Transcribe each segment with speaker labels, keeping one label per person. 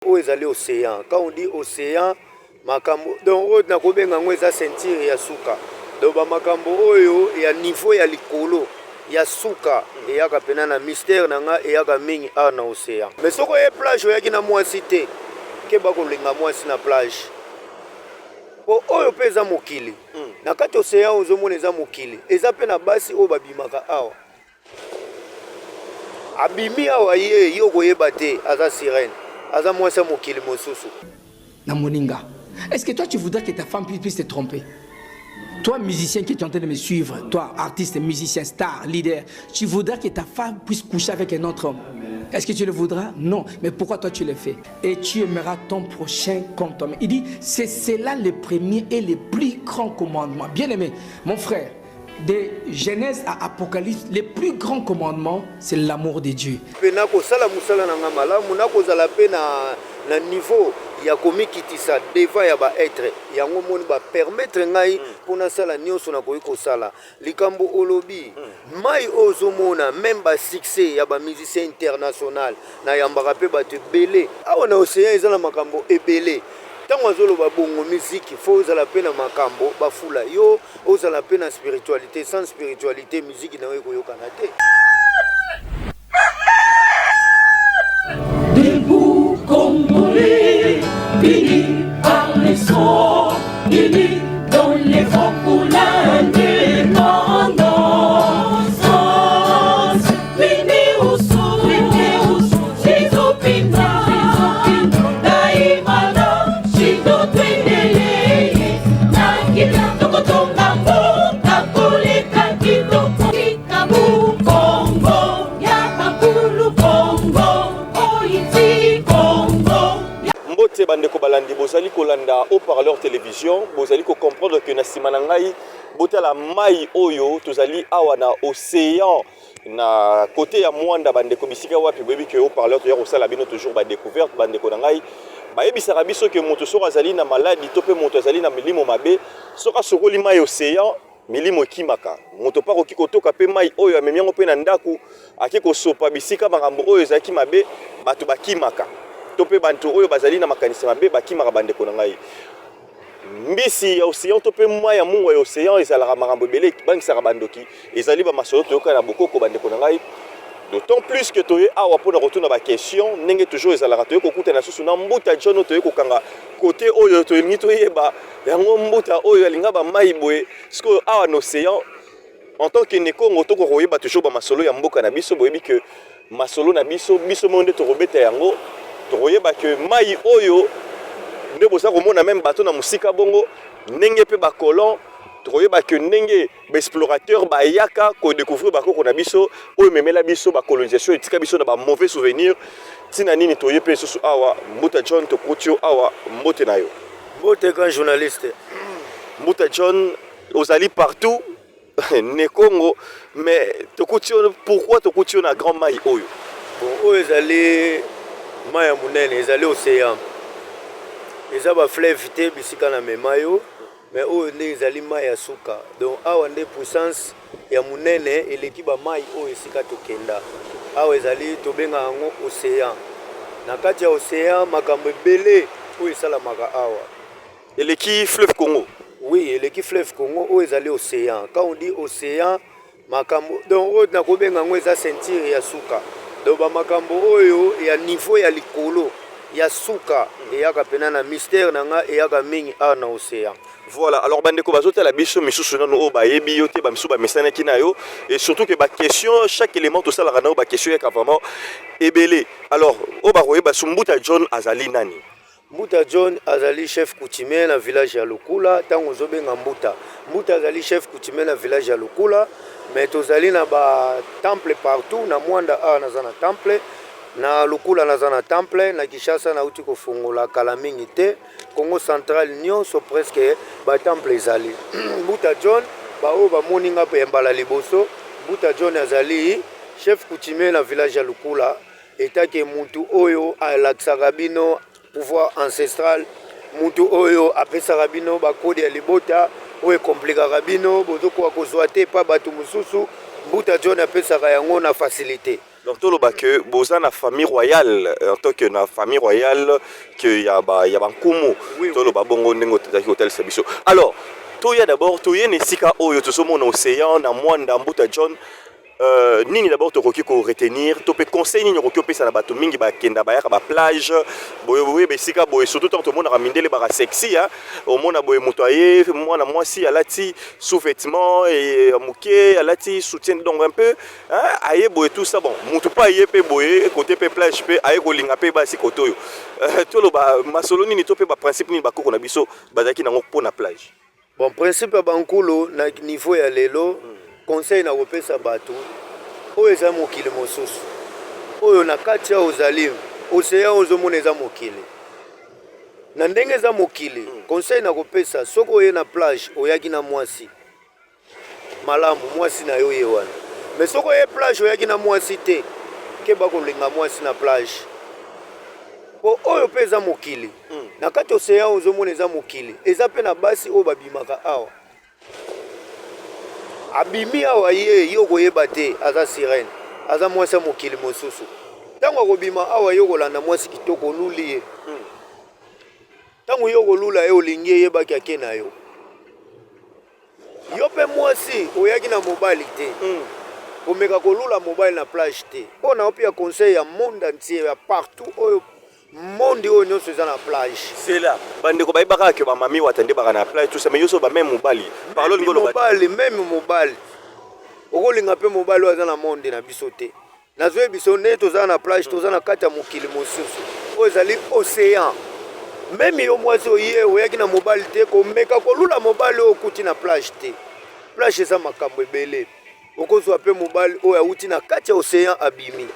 Speaker 1: Oyo ezali ocean, quand on dit ocean makambo donc oyo nakobenga yango eza ceinture ya suka, donc ba makambo oyo ya niveau ya likolo ya suka eyaka pena na mystère na nga, eyaka mingi awa na ocean. Mais soki oye plage oyaki na mwasi te, keba kolinga mwasi na plage, po oyo pe eza mokili. Na kati ocean ozomona eza mokili, eza pe na basi oyo babimaka awa. Abimi awa ye yo okoyeba te aza sirène aza mwasi ya mokili mosusu.
Speaker 2: Na moninga. Est-ce que toi tu voudrais que ta femme puisse te tromper? Toi musicien qui es en train de me suivre, toi artiste, musicien, star, leader, tu voudrais que ta femme puisse coucher avec un autre homme? Est-ce que tu le voudras? Non. Mais pourquoi toi tu le fais? Et tu aimeras ton prochain comme toi-même. Il dit, c'est cela le premier et le plus grand commandement. Bien-aimé, mon frère, de Genèse à Apocalypse, le plus grand commandement, c'est l'amour de Dieu.
Speaker 1: Mpe nakosala mosala na ngai malamu, nakozala mpe na, na niveau ya komikitisa devant ya ba etre yango omoni ba permettre ngai mpo nasala nyonso nakoki kosala. Likambo olobi, mai oyo ozomona meme ba succès ya ba musiciens international, nayambaka mpe bato ebele awa na ocean, eza na makambo ebele. Ntango azoloba bongo, miziki fo ozala mpe na makambo bafula yo, ozala mpe na spiritualité. Sans spiritualité, miziki na yo ekoyokana te.
Speaker 3: Debout Congolais, unis par les sons, unis dans les rangs pour l'indépendance. Unis au son, unis au son, Chizopinda, Daimana, Chido Twendele, Nakita Tokotonga Mboka koleka kitoko, Kikabu Congo, ya Bakulu Congo, Oiti Congo.
Speaker 4: Mbote bandeko balandi, bozali kolanda Haut-Parleur Télévision, bozali ko comprendre que na sima na ngai botala mai oyo, tozali awa na océan na côté ya Mwanda. Bandeko, bisika wapi boyebi ke Haut-Parleur toya kosala bino toujours ba découverte. Bandeko na ngai, bayebisaka biso ke moto soki azali na maladi to mpe moto azali na milimo mabe, soki asokoli mai océan, milimo ekimaka. Moto mpe akoki kotoka mpe mai oyo amemi yango mpe na ndako, ake kosopa bisika makambo oyo ezalaki mabe, bato bakimaka to mpe bato oyo bazali na makanisi mabe bakimaka. Bandeko na ngai, mbisi ya océan to mpe mai ya mungwa ya océan ezalaka makambo ebele, ebangisaka bandoki, ezali bamasolo toyoka na bokoko. Bandeko na ngai, d'autant plus que toye awa mpona kotuna baquestion ndenge toujours ezalaka, toye kokutana susu na Mbuta John oyo toye kokanga kote oyo tolingi toyeba yango. Mbuta oyo alinga bamai boye, sikoyo awa na océan, en tant que Nekongo, tokoka koyeba toujours bamasolo ya mboka na biso. Boyebi ke masolo na biso, biso moko nde tokobeta yango. Tokoyeba ke mai oyo nde boza komona, même bato na mosika bongo, ndenge mpe bacolon, tokoyeba ke ndenge baexplorateur bayaka kodécouvrir bakoko na biso oyo ememela biso bacolonisation, etika biso na bamauvais souvenir. Ntina nini toye mpe lisusu awa? Mbuta John, tokoti yo awa, mbote na yo.
Speaker 1: Mbote, grand journaliste.
Speaker 4: Mbuta John, ozali partout ne Congo, mais tokuti yo pourquoi? Tokuti yo na grand mai oyo.
Speaker 1: Bon, oyo ezali mai ya monene, ezali océan, eza bafleuve te bisika na mema yo, mais oyo nde ezali mai ya suka. Donc awa nde puissance ya monene eleki bamai oyo esika tokenda. Awa ezali, tobenga yango océan. Na kati ya océan, makambo ebele oyo esalamaka awa.
Speaker 4: Eleki fleuve Congo?
Speaker 1: Oui, eleki fleuve Congo. Oyo ezali océan. Quand on dit océan, makambo donc oyo nakobenga yango eza ceinture ya suka, donc bamakambo oyo ya niveau ya likolo ya suka eyaka mpena na mystère na nga, eyaka mingi awa na océan.
Speaker 4: Voilà. Alors bandeko bazotala biso misusu nanu oyo bayebi yo te, bamisusu bamesanaki na yo, et surtout que baquestion, chaque élément tosalaka na yo, baquestion eyaka vraiment ebele. Alors oyo bakoyeba su Mbuta John azali nani?
Speaker 1: Mbuta John azali chef coutumier na village ya Lukula. Ntango ozobenga Mbuta, Mbuta azali chef coutumier na village ya Lukula, mais tozali na batemple partout. Na Mwanda awa naza na temple, na Lukula naza na temple, na Kinshasa nauti kofongola kala mingi te. Congo Central nyonso presque batemple ezali. Mbuta John, baoyo bamoni nga ya mbala liboso, Mbuta John azali chef coutumier na village ya Lukula, etake mutu oyo alakisaka bino pouvoir ancestral, mutu oyo apesaka bino bakode ya libota oyo ekomplikaka bino, bozokoka kozwa te epa bato mosusu. Mbuta John apesaka yango na facilité.
Speaker 4: Donc toloba que boza na famille royale, en tant que na famille royale que ya ba ya bankumu. Toloba bongo ndenge tozalaki kotalisa biso. Alors toya d'abord, toye na esika oyo tozomona océan na Mwanda. Mbuta John, nini d'abord tokoki koretenir to mpe conseil nini okoki opesa na bato mingi bakenda bayaka baplage boye, boyeba esika boye, surtout ntango tomonaka mindele baka sexy, hein? Omona boye moto aye, mwana mwasi alati sous-vêtement moke, alati soutien, donc un peu, hein, aye boye, tout ça. Bon, motu mpe aye mpe boye kote mpe plage mpe aye kolinga mpe basi kote oyo. Toloba masolo nini to mpe baprincipe nini bakoko na biso bazalaki nango mpo na plage?
Speaker 1: Bon, principe ya bankulu na niveau ya lelo, conseil na kopesa bato oyo, eza mokili mosusu oyo na kati ya ozali océan, ozomona eza mokili na ndenge eza mokili. Conseil na kopesa, soki oye na plage, oyaki na mwasi, malamu, mwasi na yo ye wana. Mais soki oye plage, oyaki na mwasi te, keba kolinga mwasi na plage, po oyo mpe eza mokili. Na kati océan ozomona eza mokili, eza mpe na basi oyo babimaka awa. Abimi awa, ye yo koyeba te aza sirène, aza mwasi ya mokili mosusu. Ntango akobima awa, yo kolanda mwasi kitoko, oluli ye. Ntango yo kolula ye, olingi, eyebaki ake na yo. Yo mpe mwasi oyaki na mobali te, komeka kolula mobali na plage te. Mpo na opia conseil ya monde entier, ya partout oyo monde oyo nyonso eza na plage.
Speaker 4: C'est là bandeko bayebaka ke bamami wata nde baka na plage, tout ça, mais yo so bameme mobali parlo olingi oloba.
Speaker 1: Mobali, même mobali, okolinga mpe mobali oyo aza na monde na biso te. Nazoyebi biso nde toza na plage, toza na kati ya mokili mosusu oyo ezali océan. Même yo mwasi oye, oyaki na mobali te, komeka kolula mobali oyo okuti na plage te. Plage eza makambo ebele. Okozwa mpe mobali oyo awuti na kati ya océan, abimi,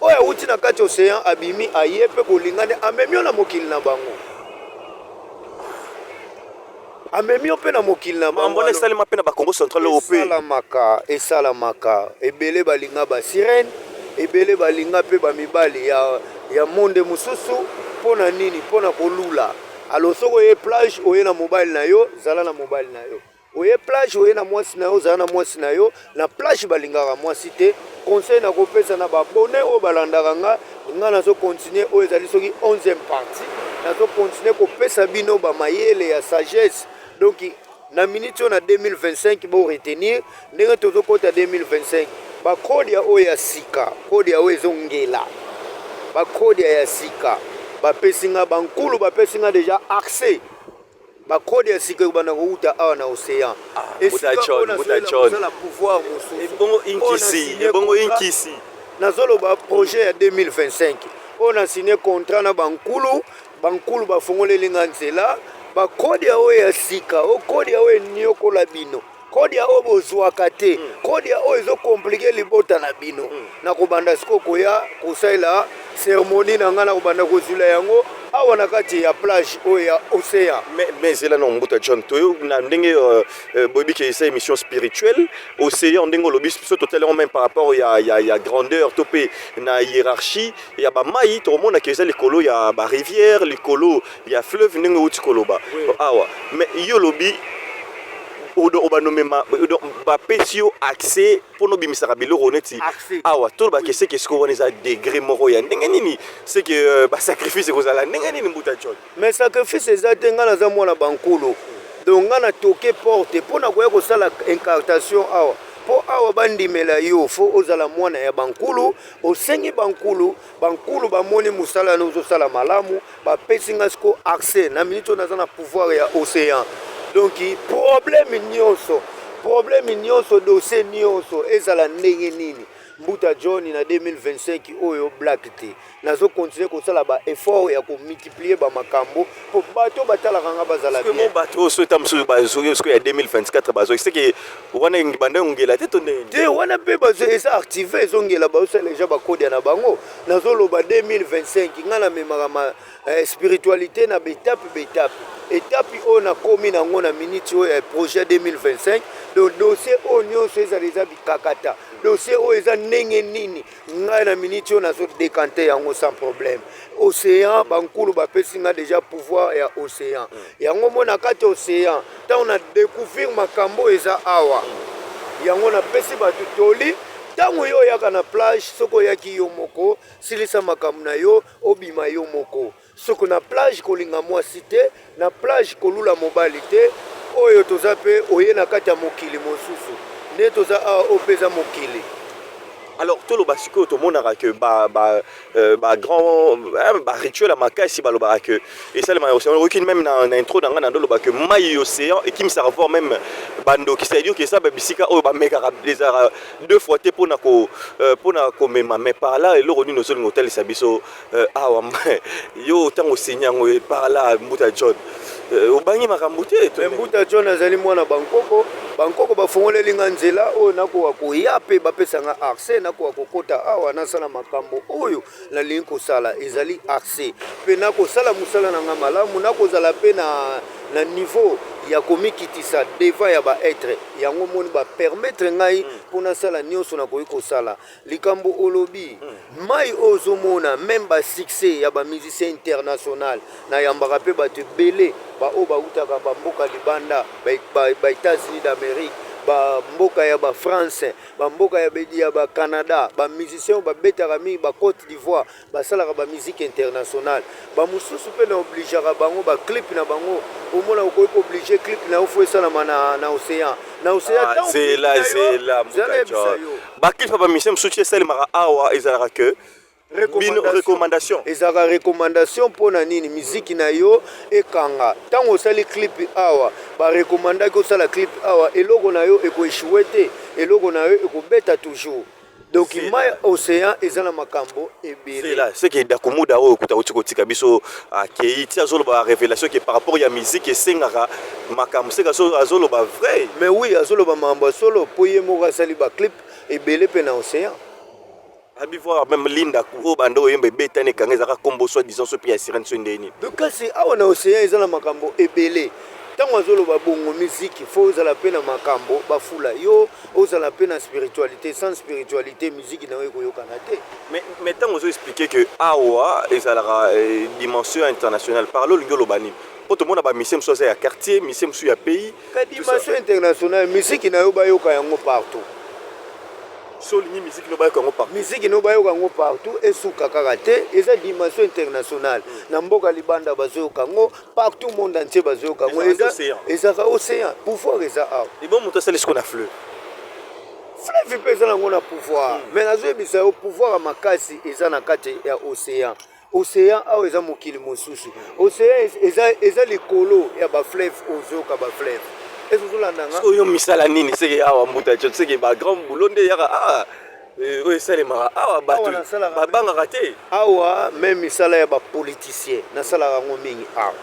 Speaker 1: oyo awuti na kati ya océan, abimi, aye mpe bolingani, amemi yo na mokili na bango, amemi yo mpe na mokili na bango.
Speaker 4: Mbona esalema mpe na bakongo central oyo mpe?
Speaker 1: Esalamaka, esalamaka ebele. Balinga basirène ebele, balinga mpe bamibali ya monde mosusu. Mpo na nini? Mpo na kolula. Alors soki oye plage, oye na mobali na yo, zala na mobali na yo. Oye plage, oye na mwasi na yo, ozala na mwasi na yo. Na plage balingaka mwasi te. Conseil na kopesa na babone oyo balandaka nga, nga nazocontinue, oyo ezali soki 11e partie, nazocontinue kopesa bino bamayele ya sagesse. Donc na minute oyo, na 2025, bo retenir ndenge tozokɔta 2025, bakodia oyo ya sika, kodia oyo ezongela, bakodia ya sika bapesi nga, bankulu bapesi nga déjà accès. Bakode ya sika ekobanda kouta awa na océan.
Speaker 4: Mbuta John, Mbuta John.
Speaker 1: Esika pouvoir mosusu.
Speaker 4: Ebongo inkisi, ebongo inkisi?
Speaker 1: Nazoloba projet ya 2025 oyo na signé contrat na bankulu. Bankulu bafongoleli nga nzela. Bakodia oyo ya sika, okodia oyo eniokola bino, kodia oyo bozwaka te, kodia oyo ezocompliquer libota na bino, nakobanda sikoyo koya kosalela cérémonie na ngai, nakobanda kozwila yango awa na kati ya plage oyo ya océan.
Speaker 4: Mais ezela na Mbuta John, toyo na ndenge boyebi ke eza émission spirituelle. Océan, ndenge olobi, biso totali yango même par rapport ya grandeur to mpe na hiérarchie ya bamai, tokomonaka eza likolo ya barivière, likolo ya fleuve, ndenge outi koloba awa. Mais yo olobi obanomema, bapesi yo accès mpona obimisaka biloko neti
Speaker 1: Accès.
Speaker 4: awa. Tolobaka seke sikoyo wana eza degré moko ya ndenge nini? Seke basacrifice ekozala ndenge nini, Mbuta John?
Speaker 1: Mais sacrifice eza te. Ngai naza mwana bankulu, donc ngai natoke porte mpo na koya kosala incantation awa. Mpo awa bandimela yo, fo ozala mwana ya bankulu. Osengi bankulu, bankulu bamoni mosala na ozosala malamu, bapesi nga siko accès. Na minute oyo naza na pouvoir ya océan. Donc problème nyonso, problème nyonso, dossier nyonso, ezala ndenge nini, Mbuta John na 2025 oyo black te, nazocontinue kosala baeffort ya komultiplier bamakambo mpo bato batalaka nga bazala bien.
Speaker 4: Bato oyo so eta mosusu bazoki sikoyo ya 2024, bazoki seke wana banda yongela te to ndenge?
Speaker 1: Te, wana mpe eza active, ezongela, bazosala deja bakodia na bango. Nazoloba 2025, ngai namemaka ma spiritualité na baétape, baétape, étape oyo nakomi nango na minute oyo ya projet 2025. Donc dossier oyo nyonso ezala eza bikakata, dossier oyo eza ndenge nini, ngai na minute oyo nazodécanter yango sans problème. Océan, bankulu bapesi nga déjà pouvoir ya océan. Yango mo na kati ya océan, ntango na découvrir makambo oyo eza awa, yango napesi bato toli. Ntango yo oyaka na plage, soki oyaki yo moko, silisa makambo na yo, obima yo moko. Soki na plage kolinga mwasi te, na plage kolula mobali te, oyo toza mpe oye na kati ya mokili mosusu. Nde toza awa, oyo mpe eza mokili.
Speaker 4: Alors toloba sikoyo, tomonaka ke ba grand ba rituel ya makasi, balobaka ke esalemaka océan. Oyoki même na intro na ngai na ndoloba ke mai océan ekimisaka voire même bandoki, c'est-à-dire ke eza babisika oyo bamekaka, ezalaka deux fois te mpona komema. Mais par là, eloko nini ozolinga otalisa biso awa? Yo ntango oseni yango par là, Mbuta John, obangi makambo te?
Speaker 1: Me Mbuta John azali mwana bankoko. Bankoko bafongoleli nga nzela oyo nakoka koya mpe bapesa nga accès, nakoka kokɔta awa, nasala makambo oyo nalingi kosala. Ezali accès mpe nakosala mosala na nga malamu, nakozala mpe na niveau ya komikitisa devant ya baêtre. Yango moni bapermettre ngai mpo nasala nyonso nakoki kosala. Likambo olobi, mai oyo ozomona, même basuccès ya bamusicien international, nayambaka mpe bato ebele baoyo bautaka bamboka libanda, ba États-Unis d'Amérique, bamboka ya bafrance, bamboka ya bacanada, bamusicien oyo babetaka mingi, baCôte d'Ivoire, basalaka bamusique internationale. Bamosusu mpe na obligeaka bango baclip na bango. Omona, okoki koobliger clip na yo, faut esalama na océan, na océan.
Speaker 4: Ah, zela, zela, baclip ya bamusicien mosusu ti esalemaka awa, ezalaka ke bino recommandation?
Speaker 1: Ezalaka recommandation. Mpo na nini? Miziki na yo ekanga. Ntango osali clip awa, barecommandaki osala clip awa, eloko na yo ekoéchouer te, eloko na yo ekobeta toujours. Donc mai océan eza na makambo ebele.
Speaker 4: Là c'est que Dakumuda oyo kuta uti kotika biso, akei ti azoloba révélation ke par rapport ya musique esengaka makambo, seka azoloba vrai.
Speaker 1: Mais oui, azoloba makambo ya solo, mpo ye moko asali baclip ebele mpe na océan.
Speaker 4: Abi voir même Linda oyo banda oyemba, ebetani, ekanga, ezalaka kombo soi disant so mpe ya sirène so ndeni.
Speaker 1: Donc kasi awa na océan eza na makambo ebele. Ntango azoloba bongo, miziki faut ozala mpe na makambo bafula yo, ozala mpe na spiritualité. Sans spiritualité, miziki na yo ekoyokana te.
Speaker 4: Mais ntango ozoexpliquer ke awa ezalaka dimension internationale, par là olingi oloba nini? Mpo tomona bamusicien mosusu aza ya quartier, musicien mosusu ya pays.
Speaker 1: Ka dimension internationale, miziki na yo bayoka yango partout.
Speaker 4: So olingi miziki no bayoka yango partout.
Speaker 1: Miziki no bayoka yango partout, esuka kaka te. Eza dimension internationale, na mboka libanda bazoyoka yango partout, monde entier bazoyoka yango. Ezalaka océan, pouvoir eza awa.
Speaker 4: Ebo moto asali siko na fleuve?
Speaker 1: Fleuve mpe eza nango na pouvoir, mais nazoyebisa yo, pouvoir ya makasi eza na kati ya océan. Océan awa eza mokili mosusu. Océan eza likolo ya bafleuve. Ozoyoka bafleuve ese ozolanda nga?
Speaker 4: Oyo misala nini seke awa, Mbuta John? Seke bagrand boulot nde eyaka awa, oyo esalemaka awa, bato babangaka te.
Speaker 1: Awa même misala ya bapoliticien nasalaka yango mingi awa,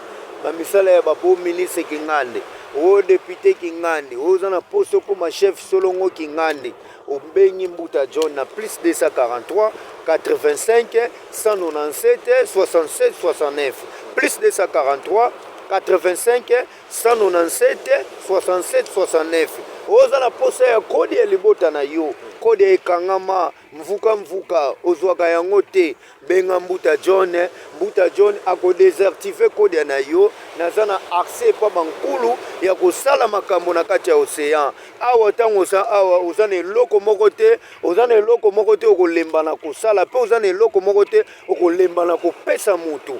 Speaker 1: bamisala ya babo ministre Kingande, oyo député Kingande, oyo oza na poste okoma chef solongo Kingande, obengi Mbuta John na plus 243 85 197 67 69, plus 243 85 197 67 69. Oza na posa ya kode ya libota na yo, kode ekangama mvuka mvuka, ozwaka yango te, benga Mbuta John. Mbuta John akodésactiver kode na yo. Naza na accès epa bankulu ya kosala makambo na kati ya océan awa. Ntango oza awa, oza na eloko moko te, oza na eloko moko te okolemba na kosala, mpe oza na eloko moko te okolemba na kopesa motu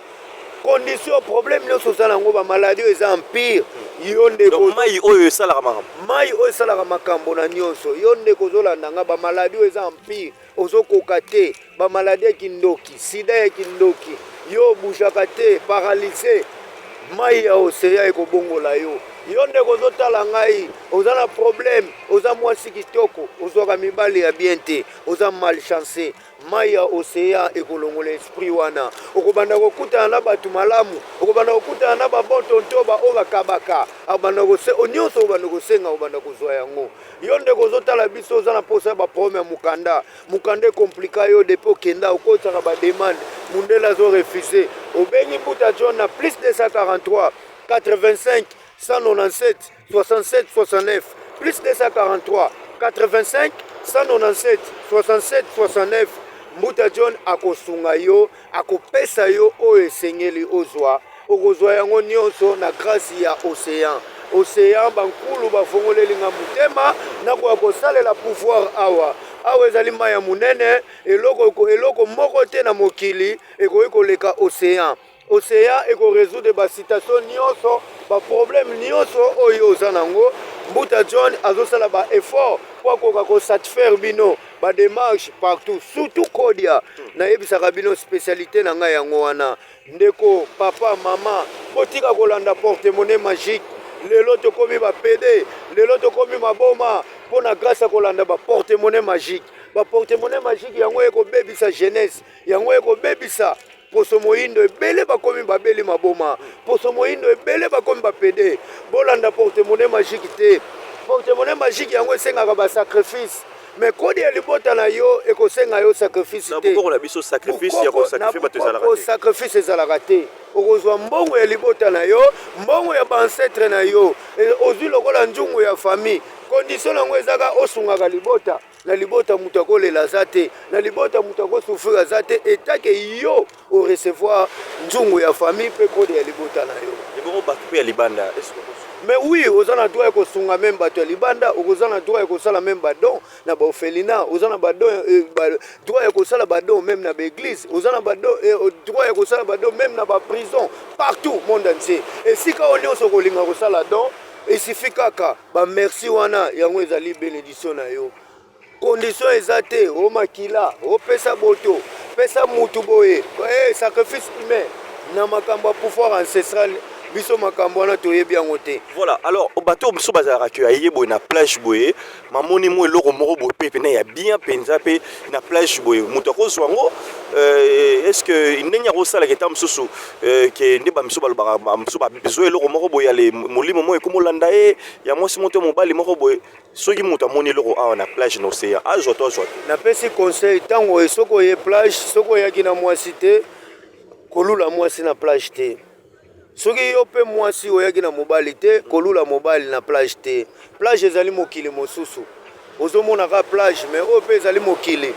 Speaker 1: condition. Problème nyonso oza nango, bamaladi oyo eza empire, yo ndeko.
Speaker 4: Mai oyo esalaka makambo.
Speaker 1: Mai oyo esalaka makambo na nyonso. Yo ndeko ozolanda nga, bamaladi oyo eza empire, ozokoka te, bamaladi ya kindoki, sida ya kindoki, yo obougeaka te, paralysie, mai ya océan ekobongola yo. Yo ndeko ozotala ngai, oza na problème, oza mwasi kitoko, ozwaka mibali ya bien te, oza malchance, mai ya océan ekolongola esprit wana. Okobanda kokutana na bato malamu, okobanda kokutana na babon tonto baoyo bakabaka, akobanda nyonso okobanda kosenga, okobanda kozwa yango. Yo ndeko ozotala biso, oza na mposa ya baproblème ya mokanda, mokanda ecompliquer yo depuis okenda, okotisaka bademande, mundele azorefuser, obengi Mbuta John na plus 243 85 197 67 69, plus 243 85 197 67 69. Mbuta John akosunga yo, akopesa yo oyo esengeli ozwa. Okozwa yango nyonso na grâce ya océan. Océan, bankulu bafongoleli nga motema, nakoya kosalela pouvoir awa. Awa ezali mai ya monene, eloko, eloko moko te na mokili ekoki koleka ocean. Ocean eko resoudre ba situation nyonso, ba problème nyonso oyo oza nango. Mbuta John azosala ba effort mpo akoka ko satisfaire bino ba démarche partout, surtout Kodia. Nayebisaka bino spécialité na ngai yango wana. Ndeko, papa, mama, botika kolanda porte-monnaie magique. Lelo tokomi ba PD, lelo tokomi maboma mpo na grâce ya kolanda ba porte-monnaie magique. Ba porte-monnaie magique yango ekobebisa jeunesse, yango ekobebisa poso moyindo ebele bakomi babeli maboma, poso moyindo ebele bakomi ba PD. Bolanda porte-monnaie magique te. Porte-monnaie magique yango esengaka ba sacrifice. Mais kodi ya libota na yo ekosenga yo sacrifice te.
Speaker 4: Na bokoko na biso sacrifice ya ko sacrifier bato ezalaka te.
Speaker 1: Sacrifice ezalaka te. Okozwa mbongo ya libota na yo, mbongo ya ba ancêtre na yo, ozwi lokola nzungu ya famille. Condition nango ezaka osungaka libota. Na libota moto akolela aza te, na libota moto akosouffrir aza te, etake yo o recevoir nzungu ya famille mpe kode ya libota na yo.
Speaker 4: Ebongo bato mpe ya libanda est-ce que
Speaker 1: Mais oui, oza na droit ya kosunga meme bato ya libanda, okoza na droit ya kosala meme ba don na ba orphelinat, oza na ba don ba droit ya kosala ba don meme na ba église, oza na ba don droit ya kosala ba don meme na ba prison, partout monde entier. Esika oyo nyonso okolinga kosala don, il suffit kaka ba merci wana, yango ezali bénédiction na yo. Condition eza te, o makila, o pesa boto, pesa mutu boye, eh, sacrifice humain na makambo ya pouvoir ancestral, biso makambo wana toyebi yango te.
Speaker 4: Voilà, alors bato mosusu bazalaka ke aye boye na plage boye, mamoni mwa eloko moko boye mpe pena ya bien mpenza mpe na plage boye, moto akozwa yango est-ce que ndenge akosalaka eta mosusu ke nde ba mosusu balobaka, ba mosusu bazwa eloko moko boye ya molimo moko ekomolanda ye ya mwasi moko to mobali moko boye. Soki moto amoni eloko awa na plage na ocean, azwa to azwa te?
Speaker 1: Napesi conseil ntango soki oye plage, soki oyaki na mwasi te, kolula mwasi na plage te. Soki yo mpe mwasi oyaki na mobali te, kolula mobali na plage te. Plage ezali mokili mosusu. Ozomona kaka plage, mais oyo mpe ezali mokili.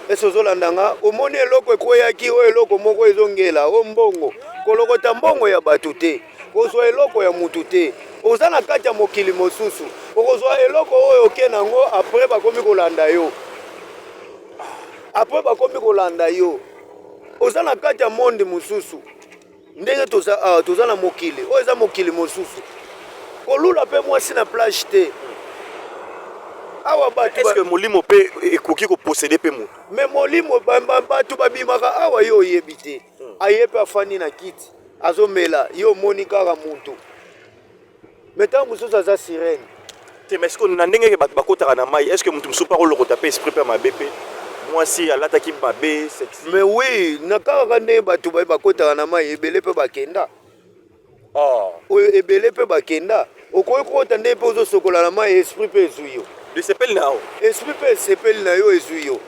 Speaker 1: Ese ozolanda nga? Omoni eloko ekweyaki, oyo eloko moko ezongela, oyo mbongo. Kolokota mbongo ya bato te. Kozwa eloko ya mutu te. Oza na kati ya mokili mosusu. Okozwa eloko oyo oke nango après bakomi kolanda yo. Après bakomi kolanda yo. Oza na kati ya monde mosusu. Ndenge toza awa, toza na mokili. Oyo eza mokili mosusu. Kolula pe mwasi na plage te. Awa bato
Speaker 4: Est-ce que molimo pe ekoki ko posséder pe moto?
Speaker 1: Mais molimo bato babimaka awa yo oyebi te. Aye pe afandi na kiti. Azomela yo omoni kaka mutu mais tango mosusu aza sirène.
Speaker 4: Te mais sikoyo na ndenge bato bakotaka na mayi est ce que mutu mosusu pe akolokota pe esprit pe ya mabe pe mwasi alataki mabe sexy.
Speaker 1: Mais oui na kaka ndenge bato bakotaka na mayi ebele pe bakenda.
Speaker 4: Oh.
Speaker 1: Oyo ebele pe bakenda. Okoki kokota ndenge pe ozosokola na mayi esprit pe ezui yo.
Speaker 4: Esepeli na yo.
Speaker 1: Esprit pe esepeli na yo ezui yo.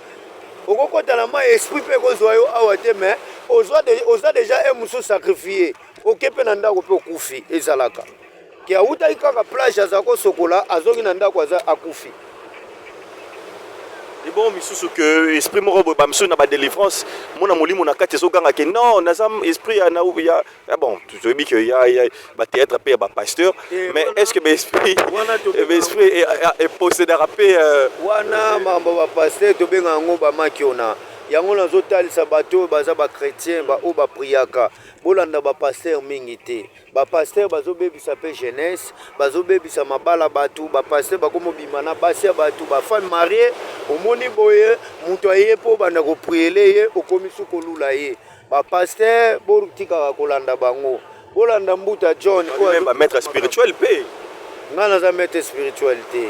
Speaker 1: Okokota na mayi esprit pe ekozwa yo awa te mais ozwa de, oza deja un mosusu sacrifié. Oke pe na ndako pe okufi ezalaka. Ke awutaki kaka plage aza kosokola azongi na ndako aza akufi.
Speaker 4: Ebongo misusu que esprit moko boye ba misusu na ba délivrance mona molimo na kati ezoganga ke non naza esprit ya na ya ah bon toyebi que ya ya ba théâtre pe ya ba pasteur mais est-ce que ba esprit ba esprit e possédera pe
Speaker 1: wana mambo ba pasteur tobenga yango ba makiona yango nazotalisa bato oyo baza ba chrétien ba oyo ba priaka bolanda ba pasteur mingi te. Ba pasteur bazo bebisa pe jeunesse, bazo bebisa mabala batu, ba pasteur bakomo bima na basi ya batu, ba femme mariee, omoni boye mutu aye po obanda ko priele ye okomi su kolula ye. Ba pasteur botikaka kolanda bango. Bolanda Mbuta John
Speaker 4: oyo azo ba maître spirituel pe.
Speaker 1: Ngai naza maître spirituel te.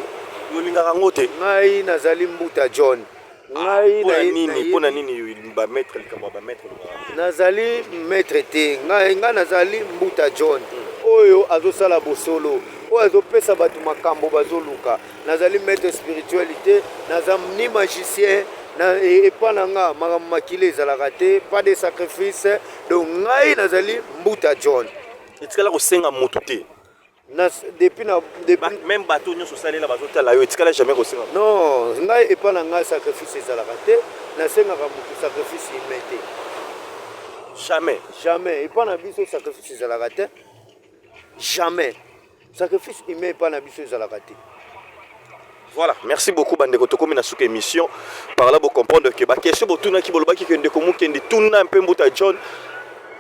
Speaker 4: Olingaka yango te?
Speaker 1: Ngai nazali Mbuta John.
Speaker 4: Ngai na nini pona nini ba maître likambo ya ba maître olobaka?
Speaker 1: Nazali maître te. Ngai ngai nazali Mbuta John oyo azosala bosolo, oyo azopesa bato makambo bazoluka. Nazali maître spirituel te, naza ni magicien na epa na nga makambo makila ezalaka te, pas de sacrifice. Donc ngai nazali Mbuta John.
Speaker 4: Etikala kosenga moto te.
Speaker 1: Na, depuis na depuis
Speaker 4: même bato nyonso osalela bazotala yo etikala jamais kosenga.
Speaker 1: Non, ngai epa na ngai sacrifice ezalaka te, nasengaka moto sacrifice humain te.
Speaker 4: Jamais.
Speaker 1: Jamais epa na biso sacrifice ezalaka te. Jamais. Sacrifice humain epa na biso ezalaka te.
Speaker 4: Voilà, merci beaucoup bandeko. Tokomi na suka émission. Par là bocomprendre que baquestion botunaki, bolobaki ke ndeko Mukendi, tuna mpe Mbuta John,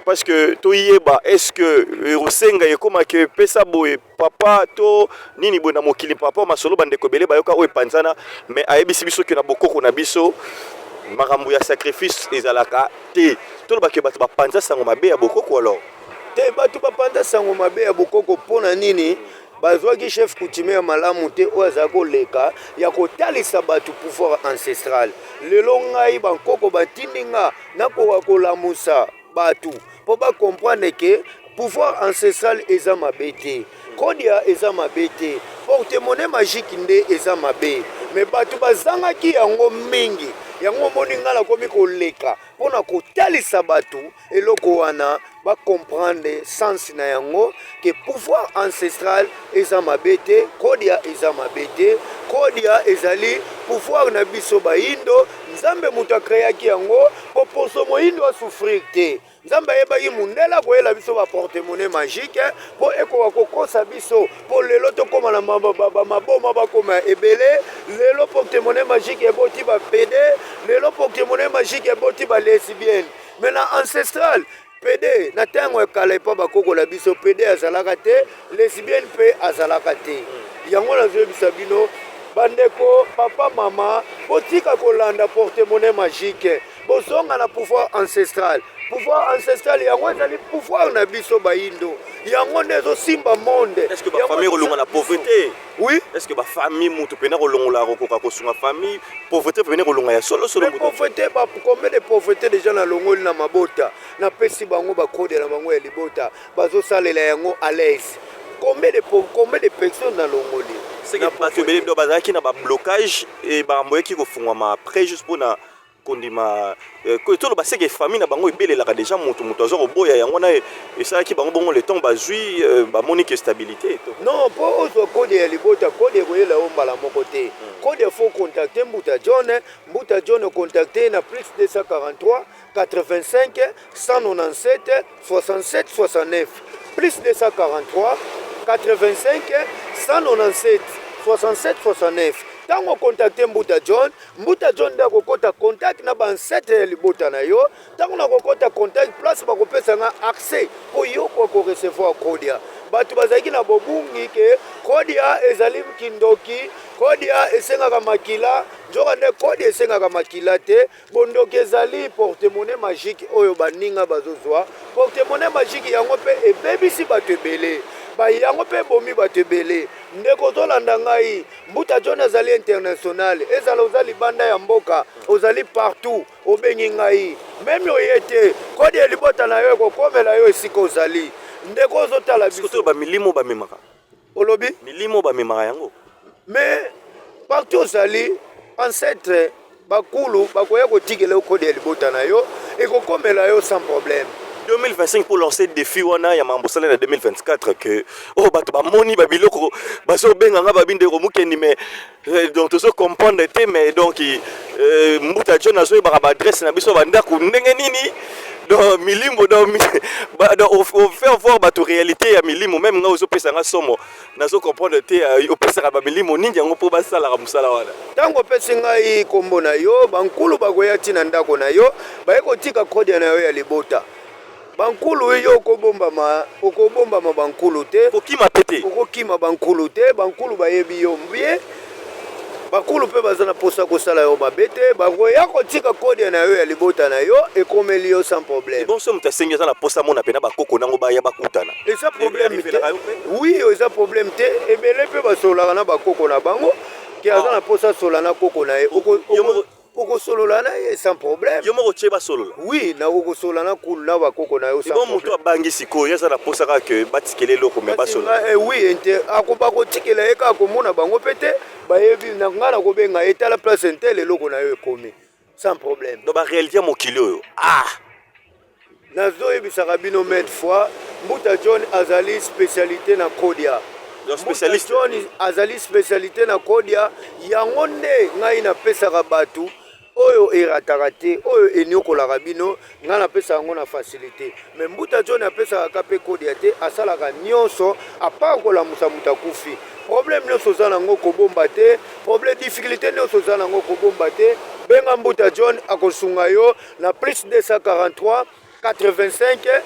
Speaker 4: parce que toyeba est ce que ekosenga ekomaka epesa boye papa to nini boye na mokili. Papa masolo bandeko ebele bayoka oyo epanzana, mais ayebisi biso ke na bokoko na biso makambo ya sacrifice ezalaka te. Tolobaki bato bapanza sango mabe ya bokoko alors.
Speaker 1: Te, bato bapanza sango mabe ya bokoko mpo na nini? Bazwaki chef coutumier ya malamu te oyo azala koleka ya kotalisa bato pouvoir ancestral. Lelo ngai bankoko batindi nga nakoka kolamusa bato mpo bacomprendre ke pouvoir ancestral eza mabe te, kodia eza mabe te, porte-monnaie magique nde eza mabe. Me bato bazangaki yango mingi. Yango omoni ngai nakomi koleka mpona kotalisa bato eloko wana, bacomprendre sens na yango ke pouvoir ancestral eza mabe te, kodia eza mabe te. Kodia ezali pouvoir na biso bayindo. Nzambe moto acréaki yango mpo poso moyindo asouffrir te. Nzambe ayebaki mundele akoyela biso baporte-monnaie magique mpo ekoka kokosa biso, mpo lelo tokóma na bamaboma, bakóma ebele. Lelo porte-monnaie magique eboti bapédés, lelo porte-monnaie magique eboti balesbiennes. Mais na ancestral, pédé na ntango ya kala epa bakokola biso, pédé azalaka te, lesbienne mpe azalaka te. Yango nazoyebisa bino bandeko, papa, mama, botika kolanda porte-monnaie magique, bozonga na pouvoir ancestral. Pouvoir ancestral yango ezali pouvoir na biso bayindo, yango nde ezosimba monde.
Speaker 4: Est ce que bafamille kolonga na pauvreté?
Speaker 1: Oui.
Speaker 4: Est ce que bafamille, moto mpena kolongola, kokoka kosunga famille, pauvreté pene kolonga ya solosolo?
Speaker 1: Mais pauvreté, combien de pauvreté déjà nalongoli na mabota? Napesi bango bakode na bango ya libota, bazosalela yango à l'aise. Combien de personnes nalongoli?
Speaker 4: Seke bato ebele do bazalaki na bablocage e makambo eyaki kofungwama après, juste mpona kondima. Toloba seke famille na bango ebelelaka déjà moto, moto aza koboya yango wana, esalaki bango bongo. Le temps bazwi, bamoni ke stabilité.
Speaker 1: Non, mpo ozwa kode ya libota, kode ekoyela yo mbala moko te. Kode, faut contacter Mbuta John. Mbuta John, contacte na plus 243 85 197 67 69, plus 243 85 197 67 69. Ntango ocontacte Mbuta John, Mbuta John nde akokɔta contact na baancêtres ya libota na yo. Ntango nakokɔta contact, place bakopesa nga accès mpo yo koka korecevoir kodia. Bato bazalaki na bobungi ke kodia ezali kindoki, kodia esengaka makila. Nzoka nde kodia esengaka makila te. Bondoki ezali porte-monnaie magique oyo baninga bazozwa. Porte-monnaie magique yango mpe ebebisi bato ebele, bayango mpe ebomi bato ebele. Ndeko ozolanda ngai, Mbuta John azali international. Ezala oza libanda ya mboka, ozali partout, obengi ngai, même oye te, kode ya libota na yo ekokomela yo esika ozali. Ndeko ozotala biso,
Speaker 4: biso bamilimo bamemaka.
Speaker 1: Olobi?
Speaker 4: Milimo bamemaka yango.
Speaker 1: Mais partout ozali, ancêtre bakulu bakoya kotikela yo kode ya libota na yo, ekokomela yo sans problème.
Speaker 4: 2025, pour lancer défi wana ya makambo osala na 2024, ke oyo bato bamoni babiloko bazobenganga babindeko Mukendi, mais donc tozo comprendre te. Mais donc Mbuta John azoyebaka baadresse na biso, bandako ndenge nini? Donc milimo, donc faire voir bato réalité ya milimo. Même nga ozopesanga somo, nazo comprendre te. Opesaka bamilimo nini yango mpo basalaka mosala wana?
Speaker 1: Ntango opesi ngai nkombo na yo, bankulu bakoya ntina ndako na yo, baye kotika kode na yo ya libota. Bankulu, yo okobombama, okobombama bankulu te.
Speaker 4: Kokima pe te.
Speaker 1: Okokima bankulu te. Bankulu bayebi yo bien, bakulu mpe baza na mposa kosala yo mabe te. Bakoya kotika kode na yo ya libota na yo, ekomeli yo sans problème.
Speaker 4: Bon, so moto asengi, aza na posa mona mpena bakoko nango, baya bakutana.
Speaker 1: Eza problème te. Oui, eza problème te. Ebele mpe basololaka na bakoko na bango ke aza na mposa asola na koko na ye, okosolola na ye sans problème.
Speaker 4: Yo moko tie basolola?
Speaker 1: Oui, na okosolola na kulu na bakoko na yo.
Speaker 4: Bon, moto abangi sikoyo, aza na posa kaka ke batikela eloko, me basolola.
Speaker 1: Oui, nte bakotikela ye kaka, komona bango mpe te. Bayebi na ngai, nakobenga ye: tala place ntele, eloko na yo ekomi sans problème.
Speaker 4: Donc baréalité ya mokili oyo, ah.
Speaker 1: Nazoyebisaka bino maintes fois, Mbuta John azali spécialité na kodia.
Speaker 4: Spécialiste.
Speaker 1: John azali spécialité na kodia. Yango nde ngai napesaka bato oyo erataka te, oyo eniokolaka bino, ngai napesaka yango na facilité. Mais Mbuta John apesaka ka mpe kodia te, asalaka nyonso à part kolamusa moto akufi. Problème nyonso oza nango, kobomba te. Problème, difficulté nyonso oza nango, kobomba te. Benga Mbuta John, akosunga yo na +243 85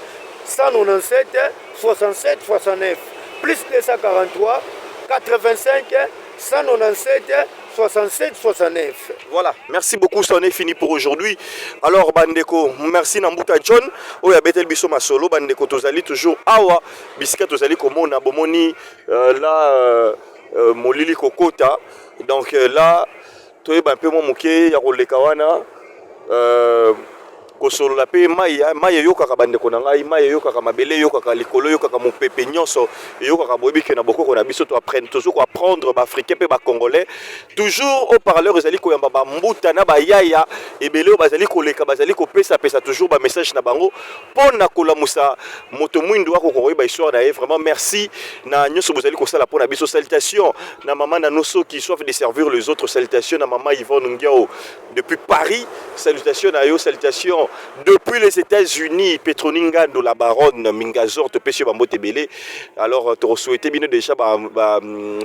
Speaker 1: 197 67 69, +243 85 197 67 69.
Speaker 4: Voilà, merci beaucoup, c'en est fini pour aujourd'hui. Alors, bandeko, merci na Mbuta John, oyo abetel biso masolo, bandeko tozali toujours awa, bisika tozali komona bomoni là molili kokota. Donc là, toyeba mpe mwa moke ya koleka wana kosolola mpe mai. Mai eyokaka, bandeko na ngai, mai eyokaka, mabele eyokaka, likolo eyokaka, mopepe nyonso eyokaka. Boyebi ke na bokoko na biso toapprendre, toujours koapprendre baafricain mpe bacongolais. Toujours haut-parleur ezali koyamba bambuta na bayaya ebele oyo bazali koleka, bazali kopesapesa toujours bamessage na bango mpo na kolamusa moto mwindu akoka koyeba histoire na ye. Vraiment merci na nyonso bozali kosala mpo na biso. Salutation na mama na noso qui soif de servir les autres. Salutation na mama Yvonne Ngiao depuis Paris, salutation na yo. Salutation depuis les États-Unis, Petroni Ngando, la baronne Mingazor, topesi yo bambote ebele. Alors tokosouhaite bino déjà ba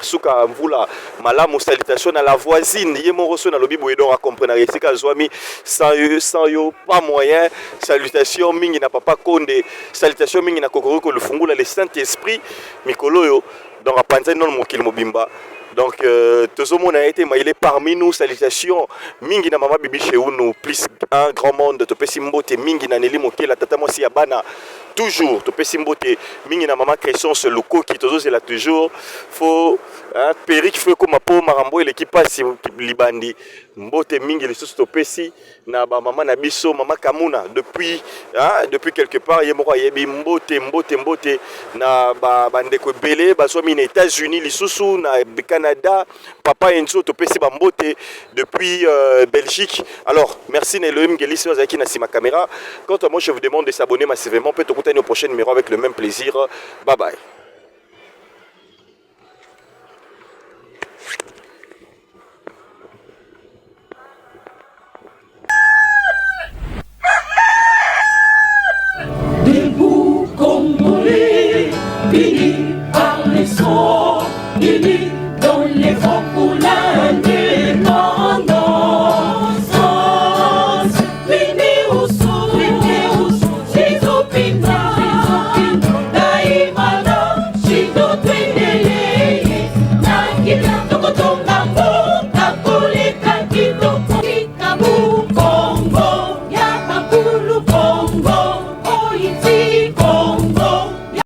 Speaker 4: suka mvula malamu. Salutation na la voisine, ye moko so nalobi boye donc acomprendre esika azwami. Sans yo, sans yo pas moyen. Salutation mingi na papa Konde, salutation mingi na Kokoriko Lufungula, le Saint Esprit mikolo oyo donc apanzani nano mokili mobimba. Donc tozomona ye te, ma il est parmi nous. Salutation mingi na mama Bibi Sheunu, plus un grand monde. Topesi mbote mingi na Neli Mokela, tata mwasi ya bana. Toujours topesi mbote mingi na mama Crescence Lukoki. Tozozela toujours fo, hein, perike fo ekóma mpo makambo eleki mpasi libandi. Mbote mingi lisusu topesi na bamama na biso, mama Kamuna depuis, hein, depuis quelque part, ye moko ayebi. Mbote, mbote, mbote na bandeko ebele bazwami na États-Unis, lisusu na Canada. Papa Enzo, topesi bambote depuis Belgique. Alors merci na Elohim Ngelisi oyo azalaki na nsima caméra. Quant à moi, je vous demande de s'abonner massivement mpe tokutani au prochain numéro avec le même plaisir. Bye bye.